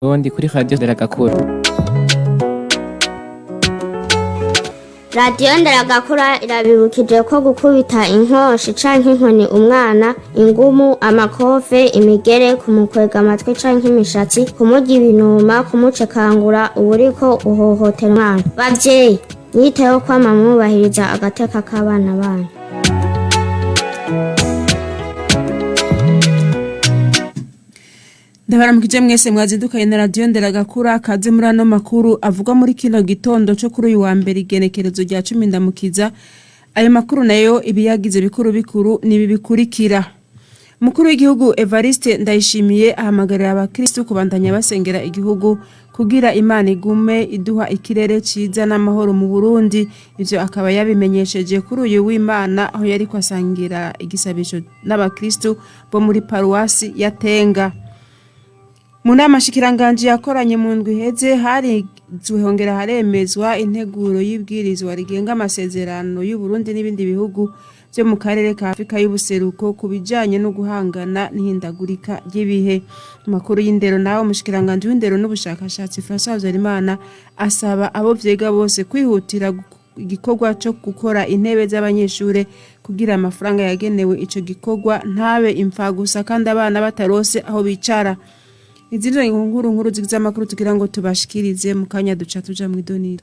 Burundi kuri Radio Nderagakura. Radiyo Nderagakura irabibukije ko gukubita inkoshi canke inkoni umwana, ingumu, amakofe, imigere, kumukwega amatwi canke imishatsi, kumurya ibinuma, kumucekangura uba uriko uhohotera umwana. Bavyeyi, mwiteho kwama mwubahiriza agateka k'abana banyu. Ndabaramukije mwese mwazindukanye na Radiyo Nderagakura. Kaze muri ano makuru avugwa muri kino gitondo co kuri uyu wa mbere, igenekerezo rya 10 Ndamukiza. Ayo makuru nayo ibiyagize bikuru bikuru nibi bikurikira: Mukuru w'igihugu Evariste Ndayishimiye ahamagarira abakristu kubandanya basengera igihugu kugira Imana igume iduha ikirere ciza n'amahoro mu Burundi. Ivyo akaba yabimenyesheje kuri uyu w'Imana aho yariko asangira igisabisho n'abakristu bo muri paruwasi ya Tenga. Mu nama shikiranganji yakoranye mu ndwi iheze, harizwe hongera haremezwa integuro y'ibwirizwa rigenga amasezerano y'Uburundi n'ibindi bihugu vyo mu karere ka Afrika y'ubuseruko ku bijanye no guhangana n'ihindagurika ry'ibihe. Amakuru y'indero nawe, umushikiranganji w'indero n'ubushakashatsi François Habyarimana asaba abo vyega bose kwihutira igikorwa co gukora intebe z'abanyeshure kugira amafaranga yagenewe ico gikorwa ntabe imfagusa kandi abana batarose aho bicara. Izindi nkuru nkuru zigize amakuru tugira ngo tubashikirize mu kanya, duca tuja mw'idoniro.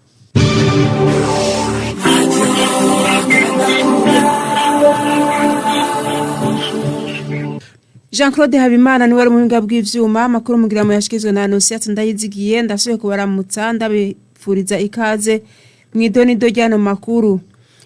Jean Claude Habimana niwe ari muhinga bw'ivyuma. Amakuru mugira mu yashikirizwe na Annonciate Ndayizigiye. Ndasubiye kubaramutsa, ndabifuriza ikaze mw'idonido ry'ano makuru.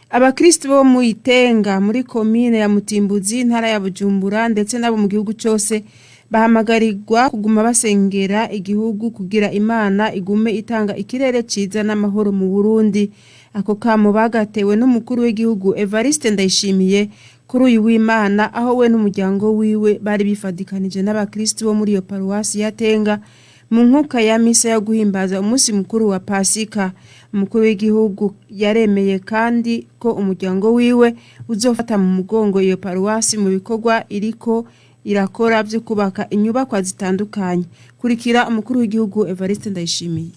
Abakristo bo mu Itenga muri komine ya Mutimbuzi, intara ya Bujumbura, ndetse n'abo mu gihugu cose bahamagarirwa kuguma basengera igihugu kugira Imana igume itanga ikirere ciza n'amahoro mu Burundi. Ako kamo bagatewe n'umukuru w'igihugu Evariste Ndayishimiye kuri uyu w'Imana, aho we n'umuryango wiwe bari bifadikanije n'abakristo bo muri iyo paruwasi ya Tenga mu nkuka ya misa yo guhimbaza umunsi mukuru wa Pasika. Umukuru w'igihugu yaremeye kandi ko umuryango wiwe uzofata mu mugongo iyo paruwasi mu bikorwa iriko irakora vyo kubaka inyubakwa zitandukanye. Kurikira umukuru w'igihugu Evariste Ndayishimiye.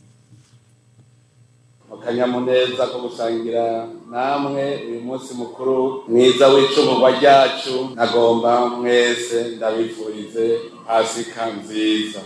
Mu kanyamuneza ko gusangira namwe uyu munsi mukuru mwiza w'icumurwa ryacu, nagomba mwese ndabifurize Pasika nziza.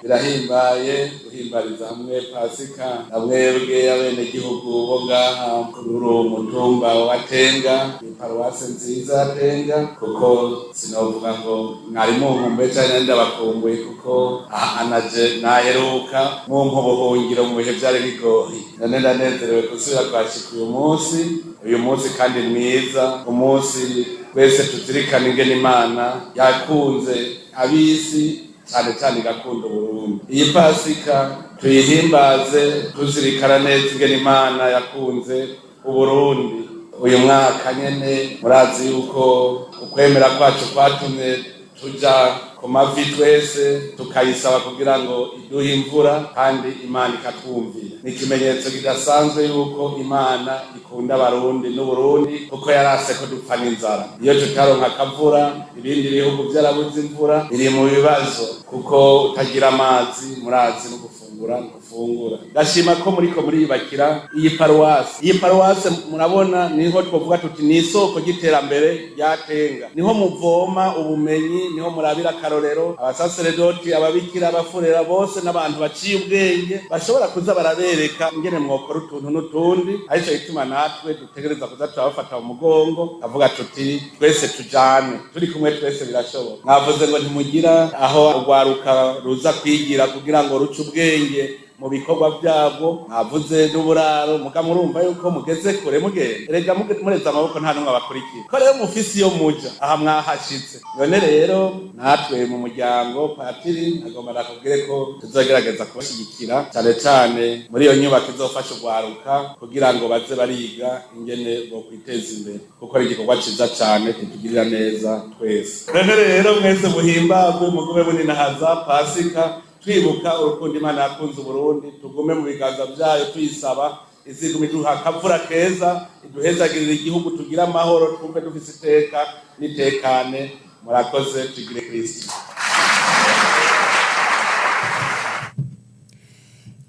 Birahimbaye guhimbariza hamwe Pasika na mwebwe abenegihugu bo ngaha kuri uru mutumba wa Tenga, ni paruwase nziza ya Tenga, kuko sinovuga ngo mwari munkumbuye canke ndabakumbuye, kuko aha naje naheruka mumpa ubuhungiro mu bihe vyari bigoye. None ndanezerewe gusubira kwashika uyu munsi, uyu munsi kandi mwiza, umunsi twese tuzirikana ingene Imana yakunze ab'isi, cyane cyane igakunda Uburundi. Iyi Pasika tuyihimbaze tuzirikana neza ingene Imana yakunze Uburundi. Uyu mwaka nyene murazi yuko ukwemera kwacu kwatumye tuja ku mavi twese tukayisaba kugira ngo iduhe imvura, kandi Imana ikatwumvira. Ni ikimenyetso kidasanzwe yuko Imana ikunda Abarundi n'Uburundi, kuko yarase ko dupfa n'inzara. Iyo tutaronka akavura, ibindi bihugu vyarabuze imvura, biri mu bibazo, kuko utagira amazi murazi no gufungura gufungura. Ndashima ko muriko muriyubakira iyi paruwasi. Iyi paruwasi murabona niho twovuga tuti ni isoko ry'iterambere rya Tenga, niho muvoma ubumenyi, niho murabira akarorero abasaseredoti, ababikira, abafurera bose n'abantu baciye ubwenge bashobora kuza barabereka ingene mwokora utuntu n'utundi. Arico gituma natwe dutegereza kuza turabafata mu mugongo, avuga tuti twese tujane, turi kumwe twese birashoboka. Mwavuze ngo ntimugira aho urwaruka ruza kwigira kugira ngo ruce ubwenge mu bikorwa byabwo, mwavuze n'uburaro, muga murumva yuko mugeze kure mugenda. Erega mureze amaboko nta n'umwe abakurikira, ko rero mufise iyo muja aha mwahashitse. None rero natwe mu muryango, patiri agomba nakubwire ko tuzogerageza kubashyigikira cyane cyane muri iyo nyubako izofasha urwaruka kugira ngo baze bariga ingene bokwiteza imbere, kuko ari igikorwa ciza cane kitugirira neza twese. None rero mwese muhimbagwe, mugume muninahaza Pasika, twibuka urukundo Imana yakunze Uburundi. Tugume mu biganza vyayo tuyisaba iziguma iduha akavura keza, iduhezagirira igihugu, tugire amahoro, twumve dufise iteka n'itekane. Murakoze, tugire Kristo.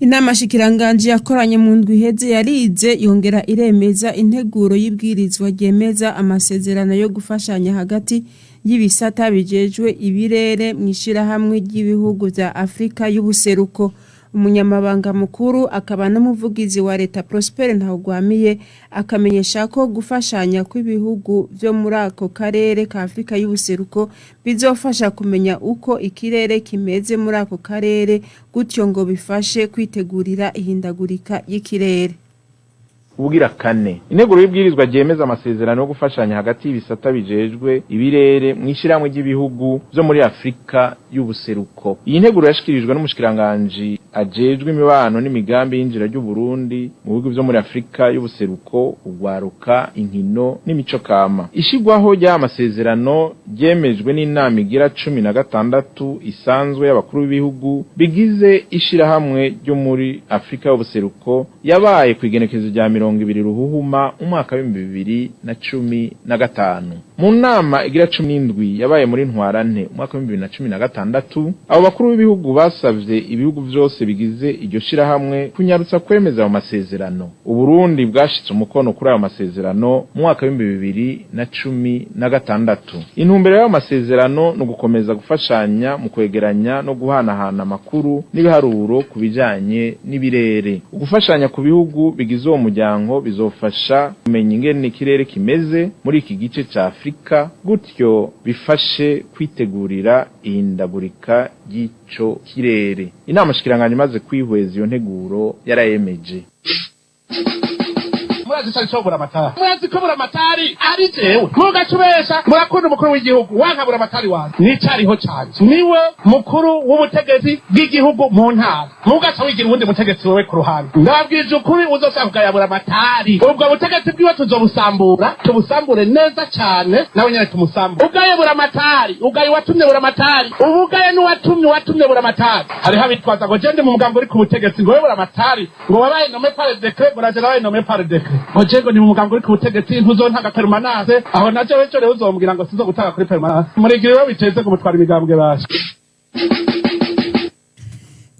Inama shikiranganji yakoranye mu ndwi iheze yarize yongera iremeza integuro y'ibwirizwa ryemeza amasezerano yo gufashanya hagati y'ibisata bijejwe ibirere mu ishirahamwe ry'ibihugu vya Afrika y'ubuseruko. Umunyamabanga mukuru akaba n'umuvugizi wa leta Prosper Ntawugwamiye akamenyesha ko gufashanya kw'ibihugu vyo muri ako karere ka Afrika y'ubuseruko bizofasha kumenya uko ikirere kimeze muri ako karere, gutyo ngo bifashe kwitegurira ihindagurika y'ikirere. Ubugira kane, integuro y'ibwirizwa ryemeza amasezerano yo gufashanya hagati y'ibisata bijejwe ibirere mu ishyirahamwe ry'ibihugu vyo muri Afrika y'ubuseruko. Iyi nteguro yashikirijwe n'umushikiranganji ajejwe imibano n'imigambi y'injira ry'u Burundi mu bihugu vyo muri Afrika y'ubuseruko, ugwaruka, inkino n'imico kama. Ishigwaho ry'aya masezerano ryemejwe n'inama igira 16 isanzwe y'abakuru b'ibihugu bigize ishirahamwe ryo muri Afrika y'ubuseruko, yabaye ku igenekerezo rya 20 Ruhuhuma umwaka w'2015. Mu nama igira 17 yabaye muri Ntwarante umwaka w'2016, abo bakuru b'ibihugu basavye ibihugu vyose bigize iryo shirahamwe kunyarutsa kwemeza ayo masezerano. Uburundi bwashitse umukono kuri ayo masezerano mu mwaka w'2016. Intumbero y'ayo masezerano ni ugukomeza gufashanya mu kwegeranya no guhanahana amakuru n'ibiharuro ku bijanye n'ibirere. Ugufashanya ku bihugu bigize uwo muryango bizofasha kumenya ingene ikirere kimeze muri iki gice ca Afrika, gutyo bifashe kwitegurira ihindagurika ry'ico kirere. Inama shikiranganje imaze kwihweza iyo nteguro yarayemeje. Murazi ko ari Buramatari, murazi ko Buramatari ari jewe, mugacubesha murakunda umukuru w'igihugu wanka Buramatari wanje nicariho canje, niwe mukuru w'ubutegetsi bw'igihugu mu ntara, mugaca wigira uwundi mutegetsi wewe ku ruhande. Ndabwije ukuri, uzoshaka kugaya Buramatari, ubwo butegetsi bwiwe tuzobusambura, tubusambure neza cane, nawe nyene tumusambure. Ugaye Buramatari, ugaye uwatumye Buramatari, ubugaye n'uwatumye uwatumye Buramatari. Hariho abitwaza ngo je ndi mu mugambi uri ku butegetsi, ngo we Buramatari ngo wabaye nommé par décret, ngo naje nabaye nommé par décret, ngo je ngo ni mu mugambi uri ku butegetsi, ntuzontanga permanence. Aho naje wejo rero uzombwira ngo sinzogutanga kuri permanence, murigira iwe biteze ngo mutwara imigambwe basha.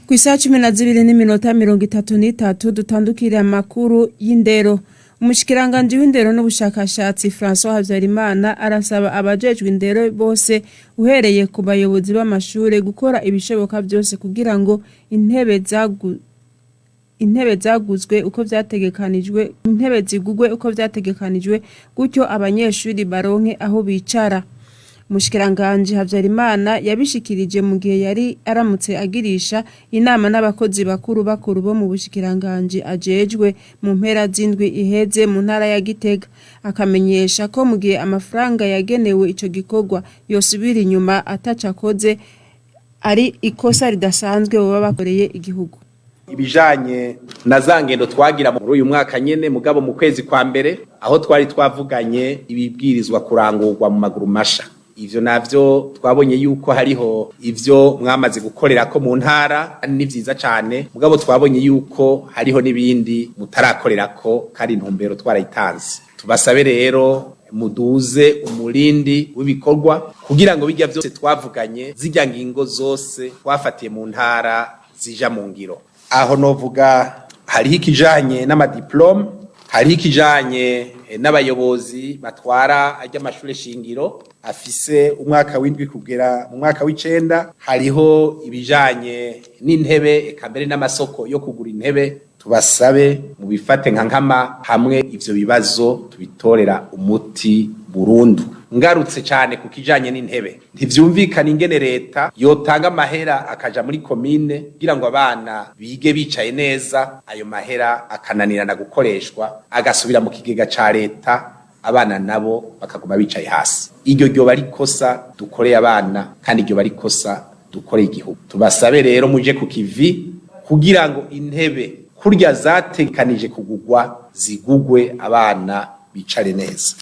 Ku isaha 12:33 dutandukira amakuru y'indero. Umushikiranganji w'indero n'ubushakashatsi François Habyarimana arasaba abajejwe indero bose, uhereye ku bayobozi b'amashure, gukora ibishoboka byose kugira ngo intebe zaguzwe uko vyategekanijwe, intebe zigugwe uko vyategekanijwe, gutyo abanyeshuri baronke aho bicara. Umushikiranganji Habyarimana yabishikirije mu gihe yari aramutse agirisha inama n'abakozi bakuru bakuru bo mu bushikiranganji ajejwe mu mpera z'indwi iheze mu ntara ya Gitega, akamenyesha ko mu gihe amafaranga yagenewe ico gikorwa yosubira inyuma ataco akoze, ari ikosa ridasanzwe baba bakoreye igihugu. Ibijanye na za ngendo twagira muri uyu mwaka nyene, mugabo mu kwezi kwa mbere, aho twari twavuganye ibibwirizwa kurangurwa mu maguru masha, ivyo navyo twabonye yuko hariho ivyo mwamaze gukorera ko mu ntara, ni vyiza cane, mugabo twabonye yuko hariho n'ibindi mutarakorera ko kandi intumbero twarayitanze. Tubasabe rero muduze umurindi w'ibikorwa kugira ngo bijya vyose twavuganye, zirya ngingo zose twafatiye mu ntara, zija mu ngiro. Aho novuga hariho ikijanye n'amadiplome, hariho ikijanye n'abayobozi batwara ajya amashure shingiro afise umwaka w'indwi kugera mu mwaka w'icenda, hariho ibijanye n'intebe, eka mbere n'amasoko yo kugura intebe. Tubasabe mubifate nka nkama, hamwe ivyo bibazo tubitorera umuti burundu. Ngarutse cyane ku kijanye n'intebe, ntivyumvikana ingene leta yotanga amahera akaja muri komine kugira ngo abana bige bicaye neza, ayo mahera akananirana gukoreshwa, agasubira mu kigega ca leta, abana nabo bakaguma bicaye hasi. Iryo ryoba ari ikosa dukoreye abana kandi iryo bari ikosa dukoreye igihugu. Tubasabe rero muje ku kivi kugira ngo intebe kurya zatekanije kugugwa zigugwe, abana bicare neza.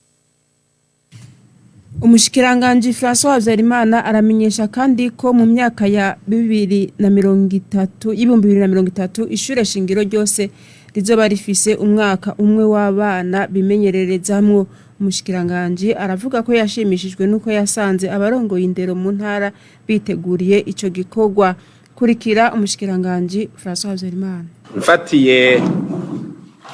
Umushikiranganji François Habyarimana aramenyesha kandi ko mu myaka ya 2030, 2030, ishure shingiro ryose rizoba rifise umwaka umwe w'abana bimenyererezamwo. Umushikiranganji aravuga ko yashimishijwe nuko yasanze abarongoye indero mu ntara biteguriye ico gikorwa. Kurikira umushikiranganji François Habyarimana. Mfatiye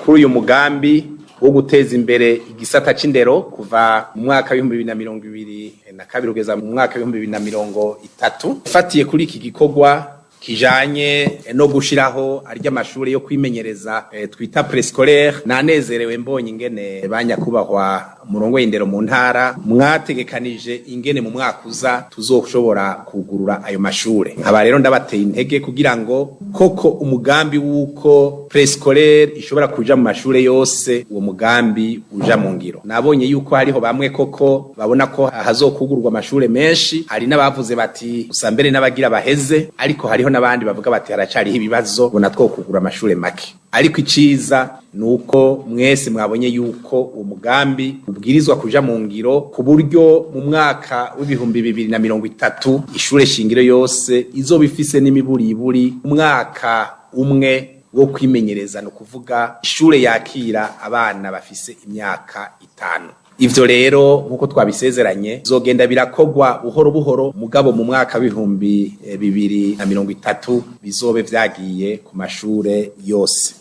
kuri uyu mugambi wo guteza imbere igisata c'indero kuva mu mwaka w'2022 kugeza mu mwaka w'2030, mfatiye kuri iki gikorwa kijanye no gushiraho arya mashure yo kwimenyereza twita préscolaire, nanezerewe mbonye ingene banyakubahwa murongo y'indero mu ntara mwategekanije ingene mu mwaka uza tuzoshobora kugurura ayo mashure. Nkaba rero ndabateye intege kugira ngo koko umugambi w'uko préscolaire ishobora kuja mu mashure yose, uwo mugambi uja mu ngiro. Nabonye yuko hariho bamwe koko babona ko hazokugurwa amashure menshi, hari n'abavuze bati gusa mbere n'abagira baheze, ariko hariho n'abandi bavuga bati haracariho ibibazo, bona two kugura amashure make. Ariko iciza nuko mwese mwabonye yuko uwo mugambi ubwirizwa kuja mu ngiro, ku buryo mu mwaka w'2030 ishure shingiro yose izoba ifise n'imiburiburi umwaka umwe wo kwimenyereza, no kuvuga ishure yakira abana bafise imyaka 5. Ivyo rero nkuko twabisezeranye zogenda birakogwa buhoro buhoro, mugabo mu mwaka w'2030 bizobe vyagiye ku mashure yose.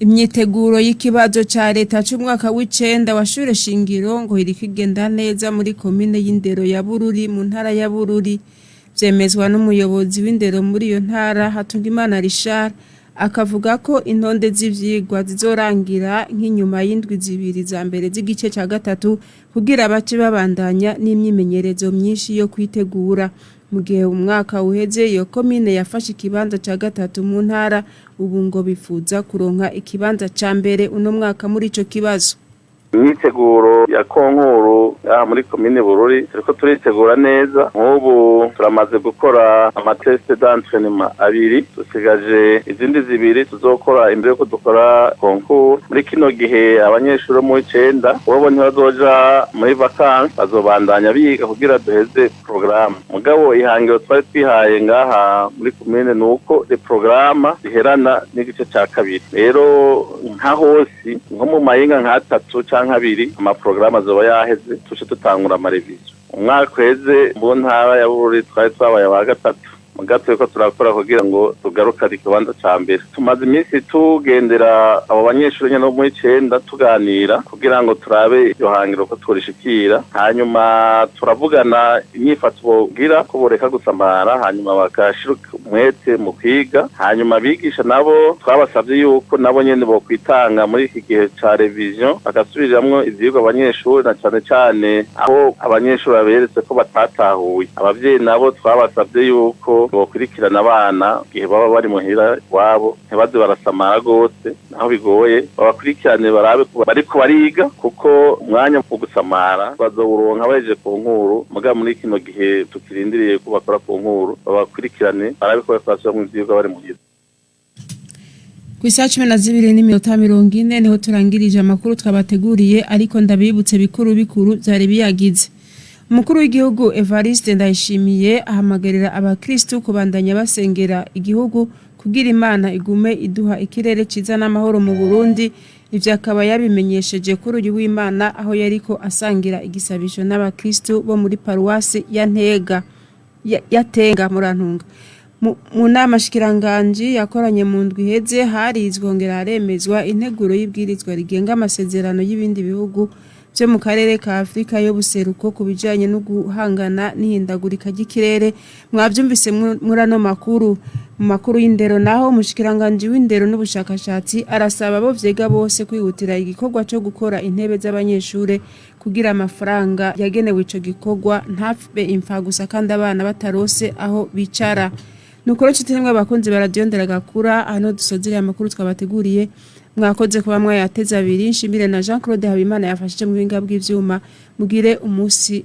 Imyiteguro y'ikibazo ca leta c'umwaka w'icenda wa shure shingiro ngo iriko igenda neza muri komine y'indero ya Bururi mu ntara ya Bururi, vyemezwa n'umuyobozi w'indero muri iyo ntara, Hatungimana Richard, akavuga ko intonde z'ivyigwa zizorangira nk'inyuma y'indwi 2 za mbere z'igice ca gatatu, kugira bace babandanya n'imyimenyerezo myinshi yo kwitegura. Mu gihe umwaka uheze iyo komine yafashe ikibanza ca gatatu mu ntara, ubu ngo bifuza kuronka ikibanza ca mbere uno mwaka muri ico kibazo. Imyiteguro ya concours aha muri komine Bururi turiko turitegura neza. Nk'ubu turamaze gukora ama tests d'entraînement 2, dusigaje izindi 2 tuzokora imbere yuko dukora concours. Muri kino gihe abanyeshuri bo mu icenda bobo ntibazoja muri vacances, bazobandanya biga kugira duheze programme. Mugabo ihangiro twari twihaye ngaha muri komine nuko le programme ziherana n'igice ca kabiri. Rero nka hose, nko mu mayinga nk'atatu canke 2, amaporogaramu azoba yaheze, tuce dutangura ama révisions. Umwaka uheze mu ntara ya Bururi twari twabaye aba gatatu, muga turiko turakora kugira ngo tugarukane ikibanza ca mbere. Tumaze iminsi tugendera abo banyeshuri nyene bo muri icenda, tuganira kugira ngo turabe iryo hangiro ko turishikira. Hanyuma turavugana inyifato bogira, ko boreka gusamara, hanyuma bagashira umwete mu kwiga. Hanyuma abigisha nabo twabasavye yuko nabo nyene bokwitanga muri iki gihe ca révision, bagasubiramwo ivyigwa abanyeshuri, na cane cane aho abanyeshuri baberetse ko batatahuye. Abavyeyi nabo twabasavye yuko bokurikirana abana igihe baba bari muhira iwabo, ntibaze barasamara rwose naho bigoye, babakurikirane barabe ko bariko bariga, kuko umwanya wo gusamara bazowuronka bahejeje concours. Mugabo muri kino gihe tukirindiriye ko bakora concours, babakurikirane barabe ko bariko barasubiramwo ivyigwa bari muhira. Ku isaha 12:40 niho turangirije amakuru twabateguriye, ariko ndabibutse bikuru bikuru vyari biyagize. Umukuru w'igihugu Evariste Ndayishimiye ahamagarira abakristu kubandanya basengera igihugu kugira Imana igume iduha ikirere ciza n'amahoro mu Burundi. Ivyo akaba yabimenyesheje kuri uyu w'Imana, aho yariko asangira igisabisho n'abakristu bo muri paruwasi ya Ntega ya Tenga, murantunga. Mu nama shikiranganji yakoranye mu ndwi iheze harizwe hongera haremezwa integuro y'ibwirizwa rigenga amasezerano y'ibindi bihugu vyo mu karere ka Afrika y'ubuseruko ku bijanye no guhangana n'ihindagurika ry'ikirere. Mwavyumvise muri ano makuru. Mu makuru y'indero naho, umushikiranganji w'indero n'ubushakashatsi arasaba abo vyega bose kwihutira igikorwa co gukora intebe z'abanyeshure, kugira amafaranga yagenewe ico gikorwa ntapfe imfa gusa kandi abana batarose aho bicara. Nuko rero nshuti nimwe abakunzi ba radiyo Nderagakura, hano dusozereye amakuru twabateguriye. Mwakoze kuba mwayateze abiri. Nshimire na Jean Claude Habimana yafashije mu buhinga bw'ivyuma. Mugire umunsi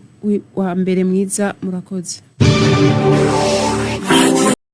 wa mbere mwiza, murakoze.